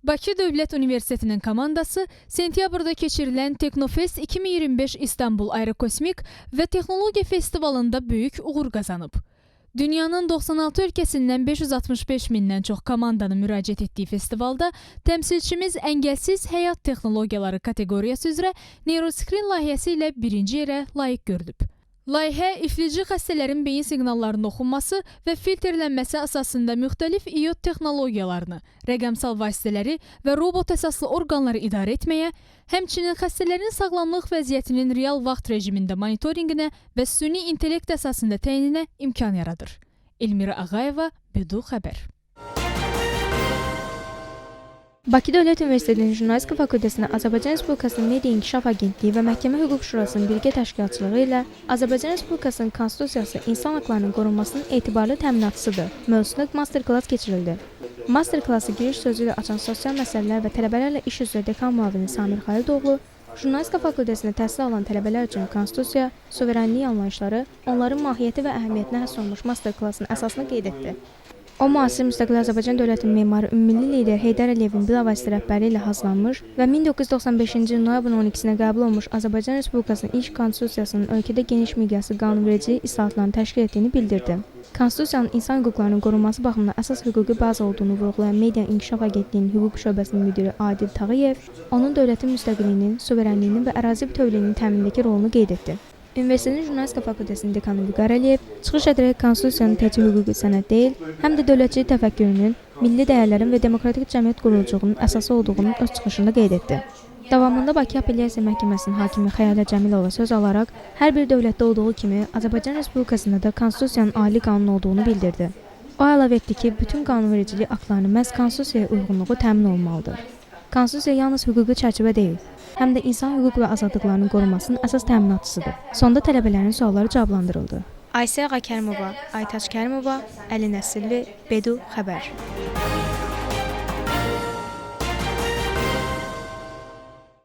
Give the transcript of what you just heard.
Bakı Dövlət Universitetinin komandası sentyabrda keçirilən Teknofest 2025 İstanbul Aerokosmik və Texnologiya Festivalında böyük uğur qazanıb. Dünyanın 96 ölkəsindən 565 mindən çox komandanın müraciət etdiyi festivalda təmsilçimiz əngəlsiz həyat texnologiyaları kateqoriyası üzrə Neuroskrin layihəsi ilə birinci yerə layiq görülüb. Layihə iflici xəstələrin beyin siqnallarının oxunması və filtrlənməsi əsasında müxtəlif IoT texnologiyalarını, rəqəmsal vasitələri və robot əsaslı orqanları idarə etməyə, həmçinin xəstələrin sağlamlıq vəziyyətinin real vaxt rejimində monitorinqinə və süni intellekt əsasında təyininə imkan yaradır. Elmira Ağayeva, Bedu xəbər. Bakı Dövlət Universitetinin Jurnalistika Fakültəsində Azərbaycan Respublikasının Media İnkişaf Agentliyi və Məhkəmə Hüquq Şurasının birgə təşkilatçılığı ilə Azərbaycan Respublikasının Konstitusiyası insan haqlarının qorunmasının etibarlı təminatçısıdır mövzusunda master-klass keçirildi. Master-klası giriş sözü ilə açan sosial məsələlər və tələbələrlə iş üzrə dekan müavini Samir Xəliloğlu, Jurnalistika fakültəsində təhsil alan tələbələr üçün konstitusiya, suverenlik anlayışları, onların mahiyyəti və əhəmiyyətinə həsr olunmuş master-klasın əsasını qeyd etdi. O, müasir müstəqil Azərbaycan dövlətinin memarı ümummilli lider Heydər Əliyevin bilavasitə rəhbərliyi ilə hazırlanmış və 1995-ci il noyabrın 12-sinə qəbul olunmuş Azərbaycan Respublikasının ilk konstitusiyasının ölkədə geniş miqyaslı qanunvericilik islahatlarını təşkil etdiyini bildirdi. Konstitusiyanın insan hüquqlarının qorunması baxımından əsas hüquqi baza olduğunu vurğulayan Media İnkişaf Agentliyinin hüquq şöbəsinin müdiri Adil Tağıyev, onun dövlətin müstəqilliyinin, suverenliyinin və ərazi bütövlüyünün təminindəki rolunu qeyd etdi. Universitetin Jurnalistika fakültəsinin dekanı Vüqar Əliyev çıxış edərək konstitusiyanın təkcə hüquqi sənəd deyil, həm də dövlətçilik təfəkkürünün, milli dəyərlərin və demokratik cəmiyyət quruculuğunun əsası olduğunu öz çıxışında qeyd etdi. Davamında Bakı Apellyasiya Məhkəməsinin hakimi Xəyalə Cəmilova söz alaraq, hər bir dövlətdə olduğu kimi Azərbaycan Respublikasında da konstitusiyanın ali qanun olduğunu bildirdi. O əlavə etdi ki, bütün qanunvericilik aktlarının məhz konstitusiyaya uyğunluğu təmin olunmalıdır. Konstitusiya yalnız hüquqi çərçivə deyil, həm də insan hüquq və azadlıqlarının qorunmasının əsas təminatçısıdır. Sonda tələbələrin sualları cavablandırıldı. Aysə Ağakərimova, Aytaç Kərimova, Əli Nəsirli, Bedu xəbər.